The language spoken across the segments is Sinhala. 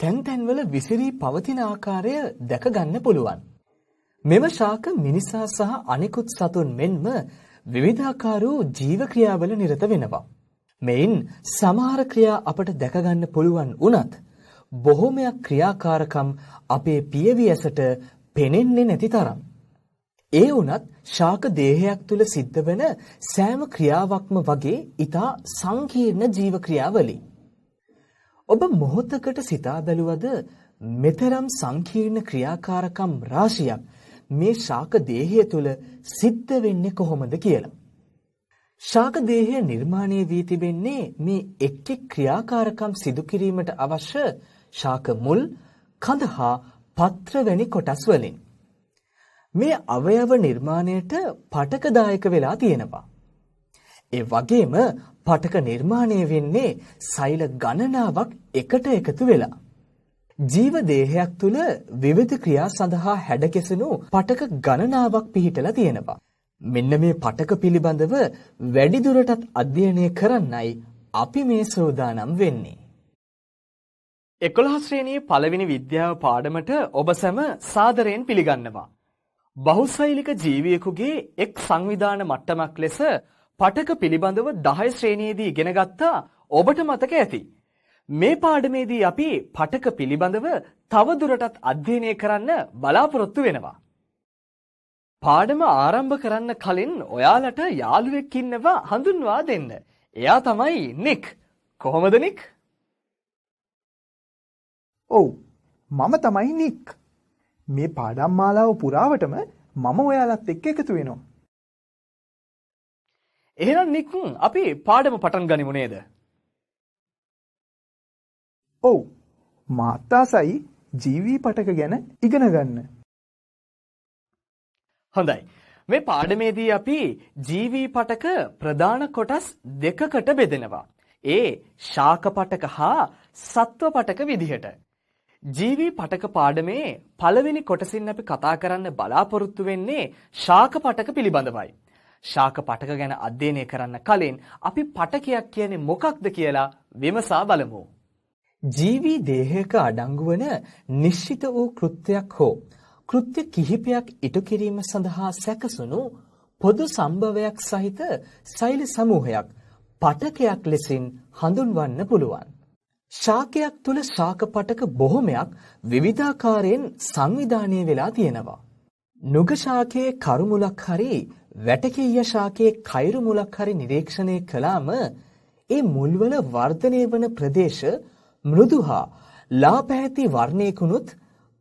තැන් තැන්වල විසිරී පවතින ආකාරය දැක ගන්න පුළුවන්. මෙම ශාක මිනිසා සහ අනෙකුත් සතුන් මෙන්ම විවිධාකාර වූ ජීව ක්‍රියාවල නිරත වෙනවා. මෙයින් සමහර ක්‍රියා අපට දැක ගන්න පුළුවන් වුණත් බොහොමයක් ක්‍රියාකාරකම් අපේ පියවි ඇසට පෙනෙන්නේ නැති තරම්. ඒ වුණත් ශාක දේහයක් තුළ සිද්ධ වෙන සෑම ක්‍රියාවක්ම වගේ ඉතා සංකීර්ණ ජීව ක්‍රියාවලි. ඔබ මොහොතකට සිතා බැලුවද මෙතරම් සංකීර්ණ ක්‍රියාකාරකම් රාශියක් මේ ශාක දේහය තුළ සිද්ධ වෙන්නේ කොහොමද කියලා? ශාක දේහය නිර්මාණය වී තිබෙන්නේ මේ එක් එක් ක්‍රියාකාරකම් සිදු කිරීමට අවශ්‍ය ශාක මුල්, කඳ හා පත්‍ර වැනි කොටස් වලින්. මේ අවයව නිර්මාණයට පටක දායක වෙලා තියෙනවා. ඒ වගේම පටක නිර්මාණය වෙන්නේ සෛල ගණනාවක් එකට එකතු වෙලා. ජීව දේහයක් තුළ විවිධ ක්‍රියා සඳහා හැඩගැසෙනු පටක ගණනාවක් පිහිටලා තියෙනවා. මෙන්න මේ පටක පිළිබඳව වැඩිදුරටත් අධ්‍යයනය කරන්නයි අපි මේ සූදානම් වෙන්නේ. 11 ශ්‍රේණියේ පළවෙනි විද්‍යාව පාඩමට ඔබ සැම සාදරයෙන් පිළිගන්නවා. බහුසෛලික ජීවියෙකුගේ එක් සංවිධාන මට්ටමක් ලෙස පටක පිළිබඳව 10 ශ්‍රේණියේදී ඉගෙන ගත්තා ඔබට මතක ඇති. මේ පාඩමේදී අපි පටක පිළිබඳව තවදුරටත් අධ්‍යයනය කරන්න බලාපොරොත්තු වෙනවා. පාඩම ආරම්භ කරන්න කලින් ඔයාලට යාළුවෙක් ඉන්නවා හඳුන්වා දෙන්න. එයා තමයි නික්. කොහොමද නික්? ඔව්, මම තමයි නික්. මේ පාඩම් මාලාව පුරාවටම මම ඔයාලත් එක්ක එකතු වෙනවා. එහෙනම් නික්, අපි පාඩම පටන් ගනිමු නේද? ඔව්, මාත් ආසයි ජීවී පටක ගැන ඉගෙන ගන්න. හොඳයි. මේ පාඩමේදී අපි ජීවී පටක ප්‍රධාන කොටස් දෙකකට බෙදෙනවා. ඒ ශාක පටක හා සත්ව පටක විදිහට. ජීවී පටක පාඩමේ පළවෙනි කොටසින් අපි කතා කරන්න බලාපොරොත්තු වෙන්නේ ශාක පටක පිළිබඳවයි. ශාක පටක ගැන අධ්‍යයනය කරන්න කලින් අපි පටකයක් කියන්නේ මොකක්ද කියලා විමසා බලමු. ජීවී දේහයක අඩංගු වන නිශ්චිත වූ කෘත්‍යයක් හෝ කෘත්‍ය කිහිපයක් ඉටු කිරීම සඳහා සැකසුණු පොදු සම්භවයක් සහිත සෛල සමූහයක් පටකයක් ලෙසින් හඳුන්වන්න පුළුවන්. ශාකයක් තුළ ශාක පටක බොහොමයක් විවිධාකාරයෙන් සංවිධානය වෙලා තියෙනවා. නුග ශාකයේ කරුමුලක් හරි වැටකෙయ్య ශාකයේ කයිරු මුලක් හරි නිරීක්ෂණය කළාම ඒ මුල්වල වර්ධනය වන ප්‍රදේශ මෘදු හා ලා පැහැති වර්ණයකුනුත්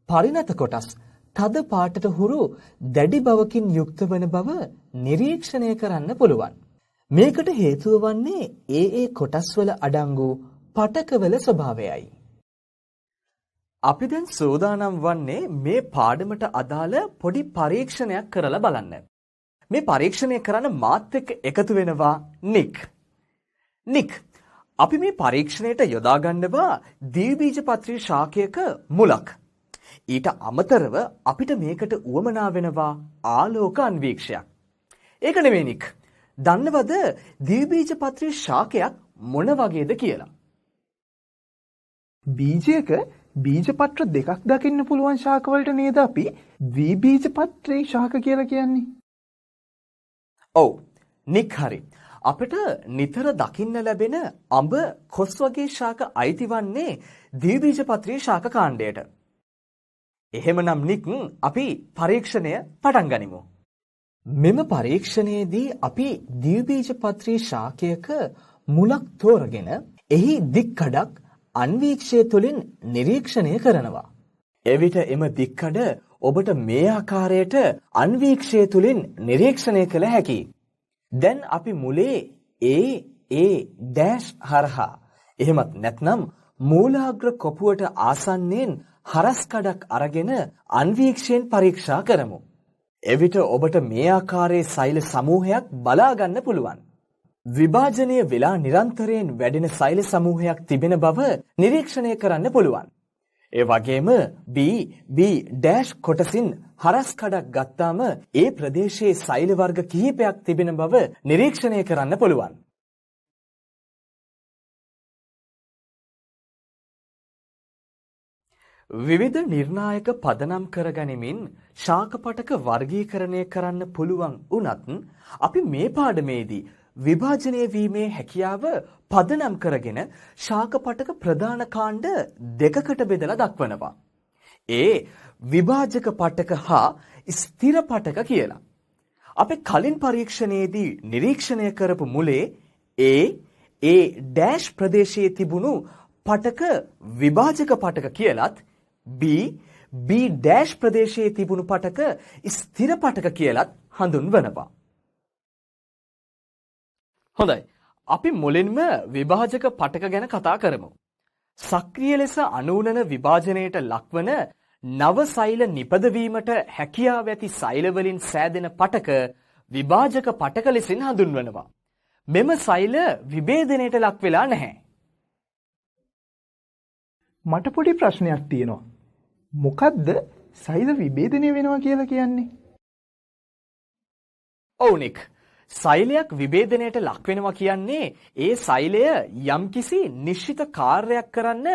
පරිණත කොටස් තද පාටට හුරු දැඩි බවකින් යුක්ත වන බව නිරීක්ෂණය කරන්න පුළුවන්. මේකට හේතුව වන්නේ ඒ ඒ කොටස්වල අඩංගු පටකවල ස්වභාවයයි. අපි දැන් සූදානම් වන්නේ මේ පාඩමට අදාළ පොඩි පරීක්ෂණයක් කරලා බලන්න. මේ පරීක්ෂණය කරන්න මාත් එක්ක එකතු වෙනවා නික්. නික්, අපි මේ පරීක්ෂණයට යොදා ගන්නවා ද්විබීජපත්‍රී ශාකයක මුලක්. ඊට අමතරව අපිට මේකට උවමනා වෙනවා ආලෝක අන්වීක්ෂයක්. ඒක නෙමෙයි නික්. දන්නවද ද්විබීජපත්‍රී ශාකයක් මොන වගේද කියලා? බීජයක බීජපත්‍ර දෙකක් දකින්න පුළුවන් ශාකවලට නේද අපි ද්විබීජපත්‍රී ශාක කියලා කියන්නේ? ඔව්, නික් හරි. අපිට නිතර දකින්න ලැබෙන අඹ, කොස් වගේ ශාක අයිති වන්නේ ද්විබීජපත්‍රී ශාක කාණ්ඩයට. එහෙමනම් නික්, අපි පරීක්ෂණය පටන් ගනිමු. මෙම පරීක්ෂණයේදී අපි ද්විබීජපත්‍රී ශාකයක මුලක් තෝරගෙන එහි දික්කඩක් අන්වීක්ෂය තුළින් නිරීක්ෂණය කරනවා. එවිට එම දික්කඩ ඔබට මේ ආකාරයට අන්වීක්ෂය තුළින් නිරීක්ෂණය කළ හැකියි. දැන් අපි මුලේ A A dash හරහා එහෙමත් නැත්නම් මූලාග්‍ර කොපුවට ආසන්නයෙන් හරස් කඩක් අරගෙන අන්වීක්ෂයෙන් පරීක්ෂා කරමු. එවිට ඔබට මේ ආකාරයේ සෛල සමූහයක් බලා ගන්න පුළුවන්. විභාජනය වෙලා නිරන්තරයෙන් වැඩෙන සෛල සමූහයක් තිබෙන බව නිරීක්ෂණය කරන්න පුළුවන්. ඒ වගේම B B dash කොටසින් හරස් කඩක් ගත්තාම ඒ ප්‍රදේශයේ සෛල වර්ග කිහිපයක් තිබෙන බව නිරීක්ෂණය කරන්න පුළුවන්. විවිධ නිර්ණායක පදනම් කරගනිමින් ශාක පටක වර්ගීකරණය කරන්න පුළුවන් වුණත් අපි මේ පාඩමේදී විභාජනය වීමේ හැකියාව පදනම් කරගෙන ශාක පටක ප්‍රධාන කාණ්ඩ දෙකකට බෙදලා දක්වනවා. ඒ විභාජක පටක හා ස්ථිර පටක කියලා. අපි කලින් පරීක්ෂණයේදී නිරීක්ෂණය කරපු මුලේ A A dash ප්‍රදේශයේ තිබුණු පටක විභාජක පටක කියලත් B B dash ප්‍රදේශයේ තිබුණු පටක ස්ථිර පටක කියලත් හඳුන්වනවා. හොඳයි. අපි මුලින්ම විභාජක පටක ගැන කතා කරමු. සක්‍රිය ලෙස අනූනන විභාජනයට ලක්වන නව සෛල නිපදවීමට හැකියාව ඇති සෛල වලින් සෑදෙන පටක විභාජක පටක ලෙසින් හඳුන්වනවා. මෙම සෛල විභේදනයට ලක් වෙලා නැහැ. මට පොඩි ප්‍රශ්නයක් තියෙනවා. මොකද්ද සෛල විභේදනය වෙනවා කියලා කියන්නේ? ඔව් නික්. සෛලයක් විභේදනයට ලක් වෙනවා කියන්නේ ඒ සෛලය යම්කිසි නිශ්චිත කාර්යයක් කරන්න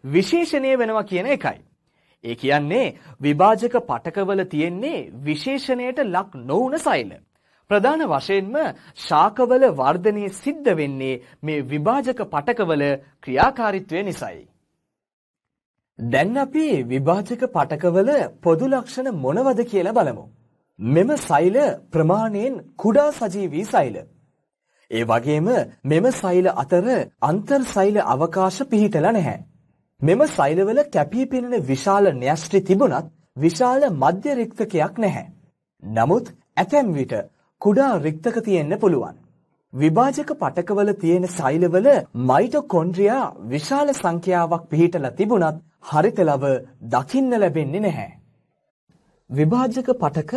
විශේෂණය වෙනවා කියන එකයි. ඒ කියන්නේ විභාජක පටකවල තියෙන්නේ විශේෂණයට ලක් නොවුන සෛල. ප්‍රධාන වශයෙන්ම ශාකවල වර්ධනය සිද්ධ වෙන්නේ මේ විභාජක පටකවල ක්‍රියාකාරීත්වය නිසායි. දැන් අපි විභාජක පටකවල පොදු ලක්ෂණ මොනවද කියලා බලමු. මෙම සෛල ප්‍රමාණයෙන් කුඩා සජීවී සෛල. ඒ වගේම මෙම සෛල අතර අන්තර් සෛල අවකාශ පිහිටලා නැහැ. මෙම සෛලවල කැපී පෙනෙන විශාල න්‍යෂ්ටි තිබුණත් විශාල මධ්‍ය රික්තකයක් නැහැ. නමුත් ඇතැම් විට කුඩා රික්තක තියෙන්න පුළුවන්. විභාජක පටකවල තියෙන සෛලවල මයිටොකොන්ඩ්‍රියා විශාල සංඛ්‍යාවක් පිහිටලා තිබුණත් හරිත ලව දකින්න ලැබෙන්නේ නැහැ. විභාජක පටක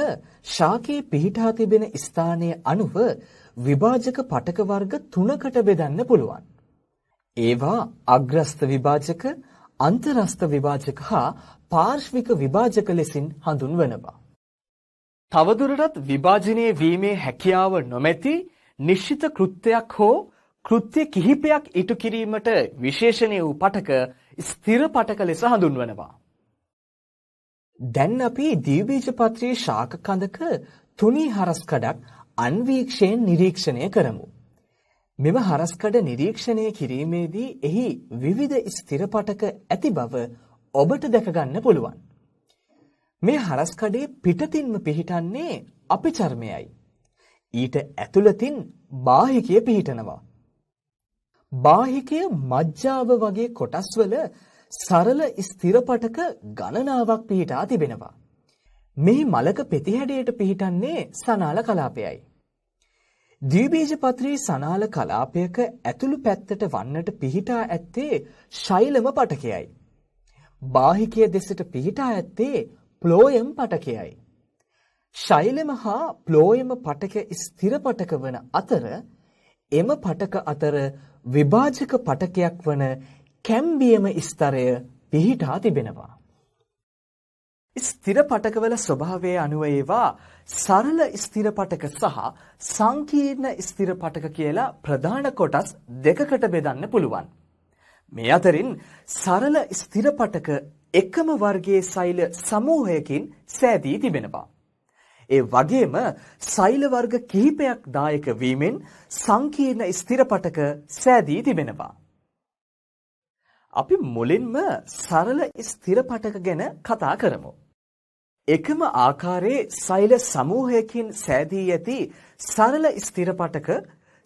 ශාකයේ පිහිටා තිබෙන ස්ථානයේ අනුව විභාජක පටක වර්ග තුනකට බෙදන්න පුළුවන්. ඒවා අග්‍රස්ත විභාජක, අන්තරස්ත විභාජක හා පාර්ශ්වික විභාජක ලෙසින් හඳුන්වනවා. තවදුරටත් විභාජනය වීමේ හැකියාව නොමැති නිශ්චිත කෘත්‍යයක් හෝ කෘත්‍ය කිහිපයක් ඉටු කිරීමට විශේෂණය වූ පටක ස්ථිර පටක ලෙස හඳුන්වනවා. දැන් අපි ද්විබීජපත්‍රී ශාක කඳක තුනී හරස් කඩක් අන්වීක්ෂයෙන් නිරීක්ෂණය කරමු. මෙම හරස් කඩ නිරීක්ෂණය කිරීමේදී එහි විවිධ ස්ථිර පටක ඇති බව ඔබට දැක ගන්න පුළුවන්. මේ හරස් කඩේ පිටතින්ම පිහිටන්නේ අපිචර්මයයි. ඊට ඇතුළතින් බාහිකය පිහිටනවා. බාහිකය මජ්ජාව වගේ කොටස්වල සරල ස්ථිර පටක ගණනාවක් පිහිටා තිබෙනවා. මෙහි මලක පෙතිහැඩයට පිහිටන්නේ සනාල කලාපයයි. ද්විබීජපත්‍රී සනාල කලාපයක ඇතුළු පැත්තට වන්නට පිහිටා ඇත්තේ ශෛලම පටකයයි. බාහිකය දෙසට පිහිටා ඇත්තේ ප්ලෝයම් පටකයයි. ශෛලම හා ප්ලෝයම පටක ස්ථිර පටක වන අතර එම පටක අතර විභාජක පටකයක් වන කැම්බියම ස්තරය පිහිටා තිබෙනවා. ස්ථිර පටකවල ස්වභාවය අනුව ඒවා සරල ස්ථිර පටක සහ සංකීර්ණ ස්ථිර පටක කියලා ප්‍රධාන කොටස් දෙකකට බෙදන්න පුළුවන්. මේ අතරින් සරල ස්ථිර පටක එකම වර්ගයේ සෛල සමූහයකින් සෑදී තිබෙනවා. ඒ වගේම සෛල වර්ග කිහිපයක් දායක වීමෙන් සංකීර්ණ ස්ථිර පටක සෑදී තිබෙනවා. අපි මුලින්ම සරල ස්ථිර පටක ගැන කතා කරමු. එකම ආකාරයේ සෛල සමූහයකින් සෑදී ඇති සරල ස්ථිර පටක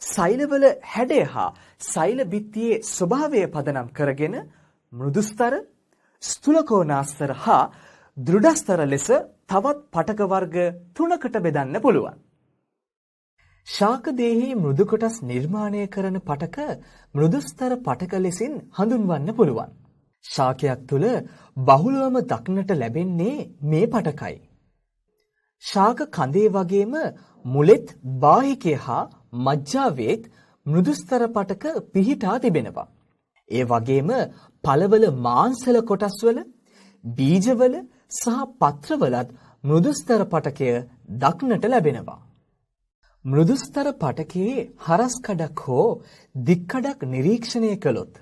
සෛලවල හැඩය හා සෛල බිත්තියේ ස්වභාවය පදනම් කරගෙන මෘදුස්තර, ස්ථූලකෝණාස්තර හා දෘಢස්තර ලෙස තවත් පටක වර්ග තුනකට බෙදන්න පුළුවන්. ශාක දේහයේ මෘදු කොටස් නිර්මාණය කරන පටක මෘදුස්තර පටක ලෙසින් හඳුන්වන්න පුළුවන්. ශාකයක් තුළ බහුලවම දක්නට ලැබෙන්නේ මේ පටකයි. ශාක කඳේ වගේම මුලෙත් බාහිකය හා මජ්ජාවේත් මෘදුස්තර පටක පිහිටා තිබෙනවා. ඒ වගේම පළවල මාංශල කොටස්වල, බීජවල සහ පත්‍රවලත් මෘදුස්තර පටකය දක්නට ලැබෙනවා. මෘදුස්තර පටකයේ හරස් කඩක් හෝ දික් කඩක් නිරීක්ෂණය කළොත්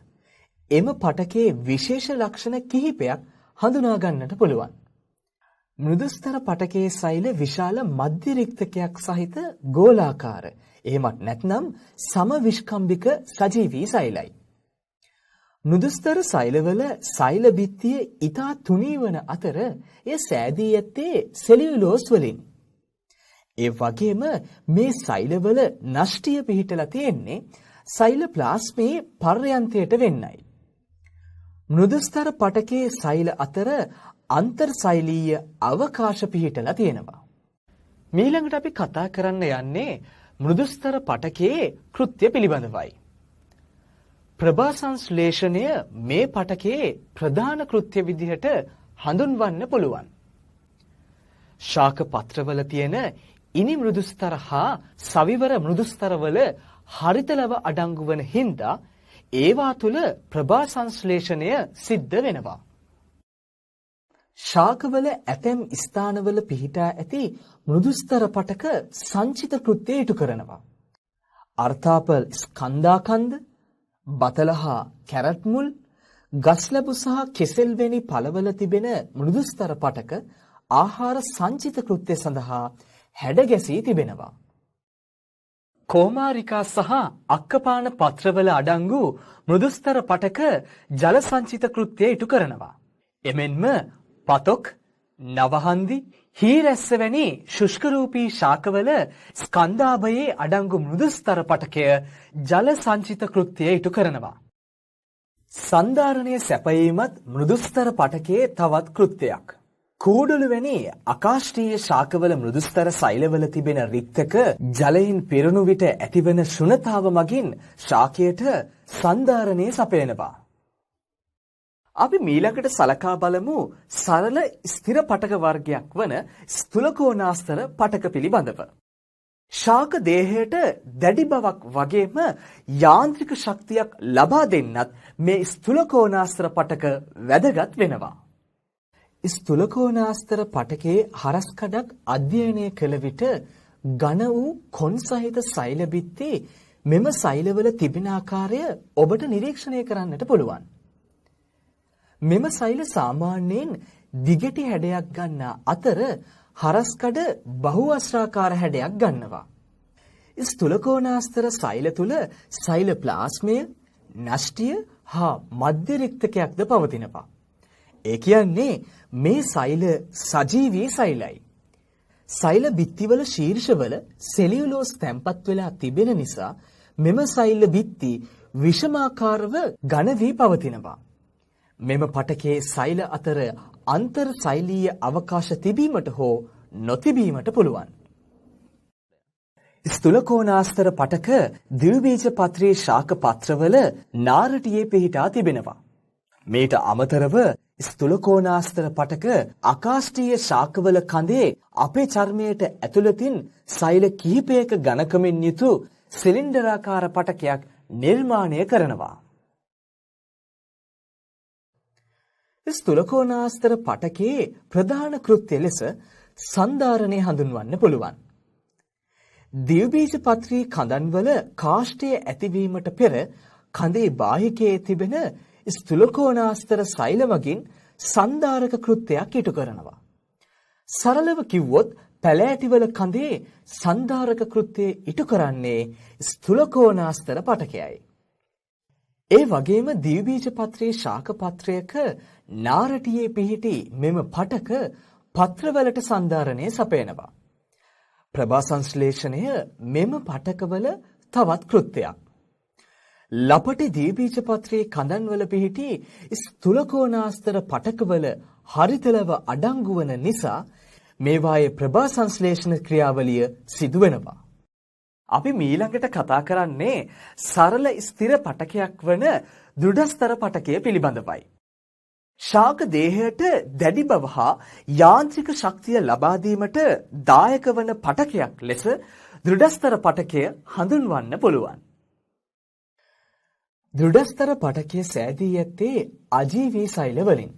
එම පටකයේ විශේෂ ලක්ෂණ කිහිපයක් හඳුනා ගන්නට පුළුවන්. මෘදුස්තර පටකයේ සෛල විශාල මධ්‍ය රික්තකයක් සහිත ගෝලාකාර, එහෙමත් නැත්නම් සමවිෂ්කම්භික සජීවී සෛලයි. මෘදුස්තර සෛලවල සෛල බිත්තිය ඉතා තුනී වන අතර එය සෑදී ඇත්තේ සෙලියුලෝස් වලින්. ඒ වගේම මේ සෛලවල නෂ්ටිය පිහිටලා තියෙන්නේ සෛල ප්ලාස්මේ පර්යන්තයට වෙන්නයි. මෘදුස්තර පටකයේ සෛල අතර අන්තර් සෛලීය අවකාශ පිහිටලා තියෙනවා. මීළඟට අපි කතා කරන්න යන්නේ මෘදුස්තර පටකයේ කෘත්‍ය පිළිබඳවයි. ප්‍රභා සංශ්ලේෂණය මේ පටකයේ ප්‍රධාන කෘත්‍ය විදිහට හඳුන්වන්න පුළුවන්. ශාක පත්‍රවල තියෙන ඉනි මෘදුස්තර හා සවිවර මෘදුස්තරවල හරිතලව අඩංගු වන හින්දා ඒවා තුල ප්‍රභා සංශ්ලේෂණය සිද්ධ වෙනවා. ශාකවල ඇතැම් ස්ථානවල පිහිටා ඇති මෘදුස්තර පටක සංචිත කෘත්‍ය ඉටු කරනවා. අර්ථාපල් ස්කන්ධාකන්ද, බතල හා කැරට් මුල්, ගස්ලැබු සහ කෙසෙල් වැනි පළවල තිබෙන මෘදුස්තර පටක ආහාර සංචිත කෘත්‍ය සඳහා හැඩ ගැසී තිබෙනවා. කෝමාරිකා සහ අක්කපාන පත්‍රවල අඩංගු මෘදුස්තර පටක ජල සංචිත කෘත්‍ය ඉටු කරනවා. එමෙන්ම පතොක්, නවහන්දි, හීරැස්ස වැනි ශුෂ්ක රූපී ශාකවල ස්කන්ධාභයේ අඩංගු මෘදුස්තර පටකය ජල සංචිත කෘත්‍ය ඉටු කරනවා. සන්ධාරණය සැපයීමත් මෘදුස්තර පටකයේ තවත් කෘත්‍යයක්. කූඩලු වැනි අකාෂ්ඨීය ශාකවල මෘදුස්තර සෛලවල තිබෙන රික්තක ජලයෙන් පිරුණු විට ඇතිවන ශුන්‍යතාව මගින් ශාකයට සන්ධාරණය සපයනවා. අපි මීළඟට සලකා බලමු සරල ස්ථිර පටක වර්ගයක් වන ස්ථූලකෝණාස්තර පටක පිළිබඳව. ශාක දේහයට දැඩි බවක් වගේම යාන්ත්‍රික ශක්තියක් ලබා දෙන්නත් මේ ස්ථූලකෝණාස්තර පටක වැදගත් වෙනවා. ස්ථූලකෝණාස්තර පටකයේ හරස් කඩක් අධ්‍යයනය කළ විට ඝන වූ කොන් සහිත සෛල බිත්ති මෙම සෛලවල තිබෙන ආකාරය ඔබට නිරීක්ෂණය කරන්නට පුළුවන්. මෙම සෛල සාමාන්‍යයෙන් දිගටි හැඩයක් ගන්නා අතර හරස් කඩ බහුඅස්ත්‍රාකාර හැඩයක් ගන්නවා. ස්ථූලකෝණාස්තර සෛල තුල සෛල ප්ලාස්මය, නෂ්ටිය හා මධ්‍ය රික්තකයක්ද පවතිනවා. ඒ කියන්නේ මේ සෛල සජීවී සෛලයි. සෛල බිත්තිවල ශීර්ෂවල සෙලියුලෝස් තැන්පත් වෙලා තිබෙන නිසා මෙම සෛල බිත්ති විෂමාකාරව ඝන වී පවතිනවා. මෙම පටකයේ සෛල අතර අන්තර් සෛලීය අවකාශ තිබීමට හෝ නොතිබීමට පුළුවන්. ස්ථූලකෝණාස්තර පටක ද්විබීජ පත්‍රයේ ශාක පත්‍රවල නාරටියේ පිහිටා තිබෙනවා. මේට අමතරව ස්ථූලකෝණාස්තර පටක අකාෂ්ඨීය ශාකවල කඳේ අපේ චර්මයට ඇතුළතින් සෛල කිහිපයක ඝනකමින් යුතු සිලින්ඩරාකාර පටකයක් නිර්මාණය කරනවා. ස්ථූලකෝණාස්තර පටකයේ ප්‍රධාන කෘත්‍ය ලෙස සන්ධාරණය හඳුන්වන්න පුළුවන්. ද්විබීජ පත්‍රී කඳන්වල කාෂ්ඨය ඇතිවීමට පෙර කඳේ බාහිකයේ තිබෙන ස්ථූලකෝණාස්තර සෛල මගින් සන්ධාරක කෘත්‍යයක් ඉටු කරනවා. සරලව කිව්වොත් පැලෑටිවල කඳේ සන්ධාරක කෘත්‍යය ඉටු කරන්නේ ස්ථූලකෝණාස්තර පටකයයි. ඒ වගේම ද්විබීජ පත්‍රයේ ශාක පත්‍රයක නාරටියේ පිහිටි මෙම පටක පත්‍රවලට සන්ධාරණය සපයනවා. ප්‍රභා සංශ්ලේෂණය මෙම පටකවල තවත් කෘත්‍යයක්. ලපටි ද්විබීජ පත්‍රයේ කඳන්වල පිහිටි ස්ථූලකෝණාස්තර පටකවල හරිතලව අඩංගු වන නිසා මේවායේ ප්‍රභා සංශ්ලේෂණ ක්‍රියාවලිය සිදු වෙනවා. අපි මීළඟට කතා කරන්නේ සරල ස්ථිර පටකයක් වන දෘಢස්තර පටකය පිළිබඳවයි. ශාක දේහයට දැඩි බව හා යාන්ත්‍රික ශක්තිය ලබා දීමට දායක වන පටකයක් ලෙස දෘಢස්තර පටකය හඳුන්වන්න පුළුවන්. දෘಢස්තර පටකය සෑදී ඇත්තේ අජීවී සෛල වලින්.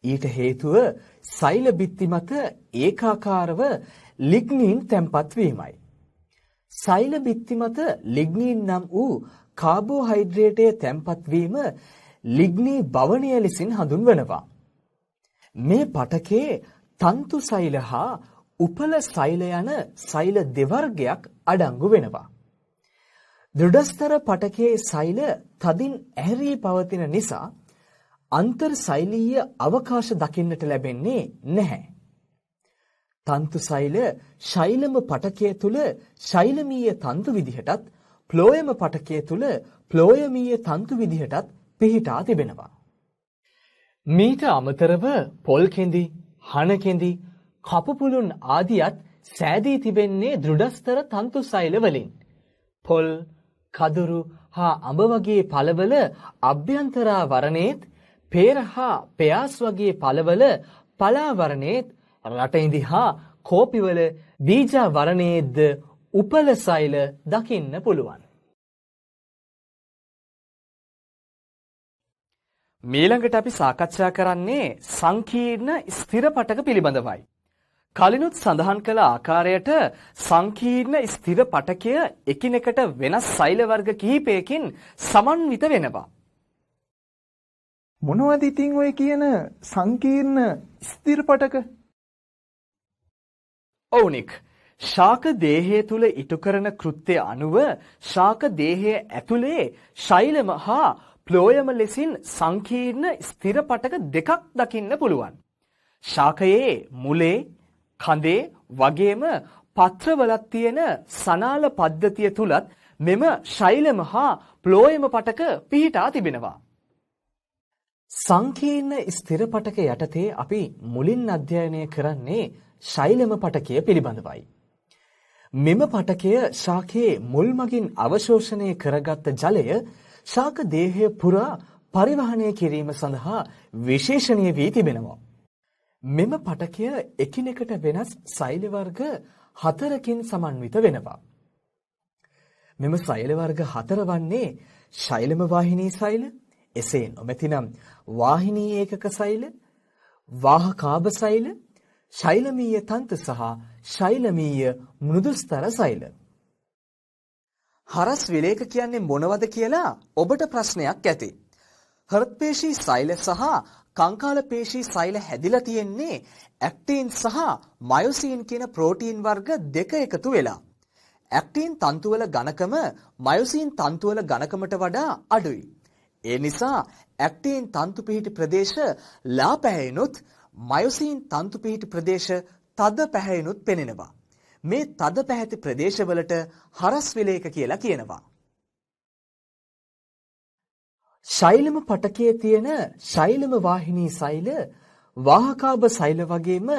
ඊට හේතුව සෛල බිත්ති මත ඒකාකාරව ලිග්නීන් තැන්පත් වීමයි. සෛල බිත්ති මත ලිග්නීන් නම් වූ කාබෝහයිඩ්‍රේටය තැන්පත් වීම ලිග්නී භවණය ලෙසින් හඳුන්වනවා. මේ පටකයේ තන්තු සෛල හා උපල සෛල යන සෛල දෙවර්ගයක් අඩංගු වෙනවා. දෘಢස්තර පටකයේ සෛල තදින් ඇහැරී පවතින නිසා අන්තර් සෛලීය අවකාශ දකින්නට ලැබෙන්නේ නැහැ. තන්තු සෛල ශෛලම පටකය තුල ශෛලමීය තන්තු විදිහටත් ප්ලෝයම පටකය තුල ප්ලෝයමීය තන්තු විදිහටත් පිහිටා තිබෙනවා. මීට අමතරව පොල් කෙඳි, හන කෙඳි, කපුපුළුන් ආදියත් සෑදී තිබෙන්නේ දෘಢස්තර තන්තු සෛල වලින්. පොල්, කදුරු හා අඹ වගේ පළවල අභ්‍යන්තරාවරණයේත්, පේර හා පෙයාස් වගේ පළවල පලාවරණයේත්, රටඉඳි හා කෝපිවල බීජාවරණයේද උපල සෛල දකින්න පුළුවන්. මීළඟට අපි සාකච්ඡා කරන්නේ සංකීර්ණ ස්ථිර පටක පිළිබඳවයි. කලිනුත් සඳහන් කළ ආකාරයට සංකීර්ණ ස්ථිර පටකය එකිනෙකට වෙනස් සෛල වර්ග කිහිපයකින් සමන්විත වෙනවා. මොනවද ඉතින් ඔය කියන සංකීර්ණ ස්ථිර පටක? ඔව් නික්. ශාක දේහය තුල ඉටු කරන කෘත්‍ය අනුව ශාක දේහය ඇතුලේ ශෛලම හා ප්ලෝයම ලෙසින් සංකීර්ණ ස්ථිර පටක දෙකක් දකින්න පුළුවන්. ශාකයේ මුලේ, කඳේ වගේම පත්‍රවලත් තියෙන සනාල පද්ධතිය තුලත් මෙම ශෛලම හා ප්ලෝයම පටක පිහිටා තිබෙනවා. සංකීර්ණ ස්ථිර පටක යටතේ අපි මුලින් අධ්‍යයනය කරන්නේ ශෛලම පටකය පිළිබඳවයි. මෙම පටකය ශාකයේ මුල් මගින් අවශෝෂණය කරගත් ජලය ශාක දේහය පුරා පරිවහනය කිරීම සඳහා විශේෂණීය වී තිබෙනවා. මෙම පටකය එකිනෙකට වෙනස් සෛල වර්ග හතරකින් සමන්විත වෙනවා. මෙම සෛල වර්ග හතර වන්නේ ශෛලම වාහිනී සෛල, එසේ නොමැතිනම් වාහිනී ඒකක සෛල, වාහකාභ සෛල, ශෛලමීය තන්තු සහ ශෛලමීය මෘදුස්තර සෛල. හරස් විලේඛ කියන්නේ මොනවද කියලා ඔබට ප්‍රශ්නයක් ඇති. හෘත් පේශී සෛල සහ කංකාල පේශී සෛල හැදිලා තියෙන්නේ ඇක්ටින් සහ මයොසින් කියන ප්‍රෝටීන් වර්ග දෙක එකතු වෙලා. ඇක්ටින් තන්තුවල ඝනකම මයොසින් තන්තුවල ඝනකමට වඩා අඩුයි. ඒ නිසා ඇක්ටින් තන්තු පිහිටි ප්‍රදේශ ලා පැහැයෙනුත් මයොසින් තන්තු පිහිටි ප්‍රදේශ තද පැහැයෙනුත් පෙනෙනවා. මේ තද පැහැති ප්‍රදේශවලට හරස් විලේඛ කියලා කියනවා. ශෛලම පටකයේ තියෙන ශෛලම වාහිනී සෛල, වාහකාභ සෛල වගේම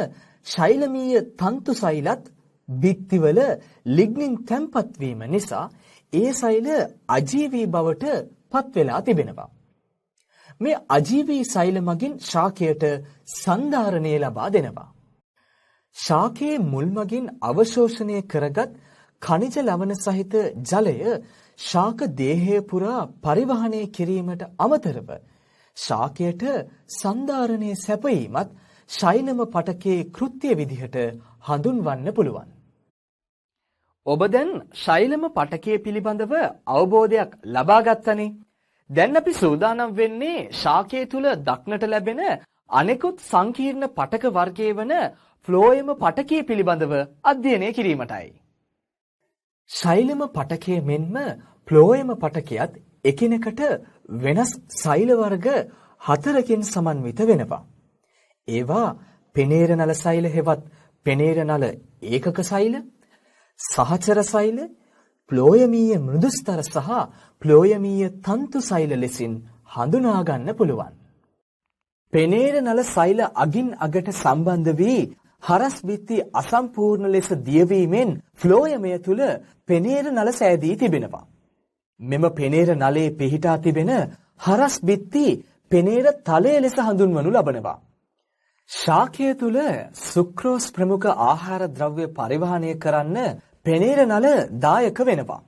ශෛලමීය තන්තු සෛලත් බිත්තිවල ලිග්නින් තැන්පත් වීම නිසා ඒ සෛල අජීවී බවට පත් වෙලා තිබෙනවා. මේ අජීවී සෛල මගින් ශාකයට සන්ධාරණය ලබා දෙනවා. ශාකයේ මුල් මගින් අවශෝෂණය කරගත් ඛනිජ ලවණ සහිත ජලය ශාක දේහය පුරා පරිවහනය කිරීමට අමතරව ශාකයට සන්ධාරණය සැපයීමත් ශෛලම පටකයේ කෘත්‍ය විදිහට හඳුන්වන්න පුළුවන්. ඔබ දැන් ශෛලම පටකය පිළිබඳව අවබෝධයක් ලබා ගත්තනේ. දැන් අපි සූදානම් වෙන්නේ ශාකය තුල දක්නට ලැබෙන අනෙකුත් සංකීර්ණ පටක වර්ගයේ වන ෆ්ලෝයම පටකය පිළිබඳව අධ්‍යයනය කිරීමටයි. ශෛලම පටකය මෙන්ම ෆ්ලෝයම පටකයත් එකිනෙකට වෙනස් සෛල වර්ග හතරකින් සමන්විත වෙනවා. ඒවා පෙනේර නල සෛල හෙවත් පෙනේර නල ඒකක සෛල, සහචර සෛල, ෆ්ලෝයමීය මෘදුස්තර සහ ෆ්ලෝයමීය තන්තු සෛල ලෙසින් හඳුනා ගන්න පුළුවන්. පෙනේර නල සෛල අගින් අගට සම්බන්ධ වී හරස් බිත්ති අසම්පූර්ණ ලෙස දියවීමෙන් ෆ්ලෝයමය තුල පෙනේර නල සෑදී තිබෙනවා. මෙම පෙනේර නලයේ පිහිටා තිබෙන හරස් බිත්ති පෙනේර තලය ලෙස හඳුන්වනු ලබනවා. ශාකය තුල සුක්‍රෝස් ප්‍රමුඛ ආහාර ද්‍රව්‍ය පරිවහනය කරන්න පෙනේර නල දායක වෙනවා.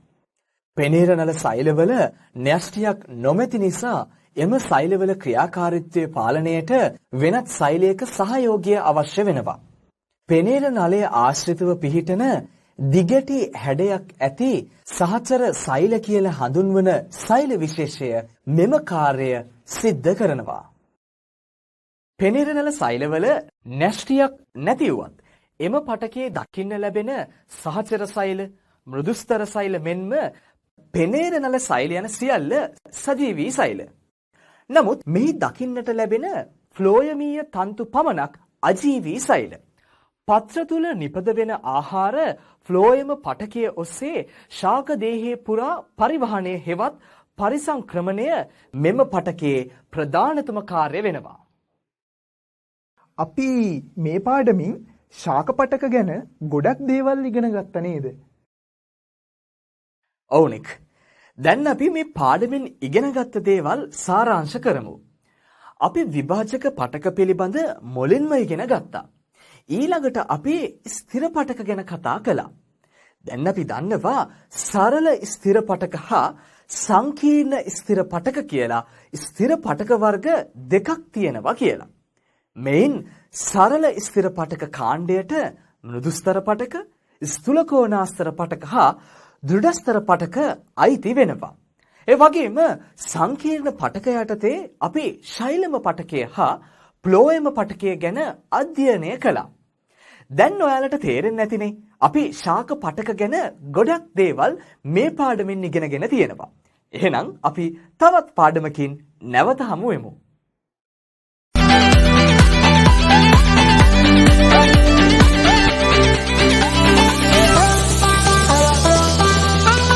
පෙනේර නල සෛලවල න්‍යෂ්ටියක් නොමැති නිසා එම සෛලවල ක්‍රියාකාරීත්වය පාලනයට වෙනත් සෛලයක සහයෝගය අවශ්‍ය වෙනවා. පෙනේර නලය ආශ්‍රිතව පිහිටන දිගටි හැඩයක් ඇති සහචර සෛල කියලා හඳුන්වන සෛල විශේෂය මෙම කාර්යය සිද්ධ කරනවා. පෙනෙරනල සෛලවල න්‍යෂ්ටියක් නැති වුවත් එම පටකයේ දකින්න ලැබෙන සහචර සෛල, මෘදුස්තර සෛල මෙන්ම පෙනේරනල සෛල යන සියල්ල සජීවී සෛල. නමුත් මෙහි දකින්නට ලැබෙන ෆ්ලෝයමීය තන්තු පමණක් අජීවී සෛල. පත්‍ර තුල නිපද වෙන ආහාර ෆ්ලෝයම පටකය ඔස්සේ ශාක දේහයේ පුරා පරිවහනය හෙවත් පරිසංක්‍රමණය මෙම පටකයේ ප්‍රධානතම කාර්ය වෙනවා. අපි මේ පාඩමින් ශාක පටක ගැන ගොඩක් දේවල් ඉගෙන ගත්තා නේද? ඔව් නික්. දැන් අපි මේ පාඩමෙන් ඉගෙනගත්ත දේවල් සාරාංශ කරමු. අපි විභාජක පටක පිළිබඳ මුලින්ම ඉගෙන ගත්තා. ඊළඟට අපි ස්ථිර පටක ගැන කතා කළා. දැන් අපි දන්නවා සරල ස්ථිර පටක හා සංකීර්ණ ස්ථිර පටක කියලා ස්ථිර පටක වර්ග දෙකක් තියෙනවා කියලා. මෙයින් සරල ස්ථිර පටක කාණ්ඩයට මෘදුස්තර පටක, ස්ථූලකෝණාස්තර පටක හා දෘಢස්තර පටක අයිති වෙනවා. ඒ වගේම සංකීර්ණ පටක යටතේ අපි ශෛලම පටකය හා ෆ්ලෝයම පටකය ගැන අධ්‍යයනය කළා. දැන් ඔයාලට තේරෙන්නේ නැතිනේ අපි ශාක පටක ගැන ගොඩක් දේවල් මේ පාඩමින් ඉගෙනගෙන තියෙනවා. එහෙනම් අපි තවත් පාඩමකින් නැවත හමු වෙමු.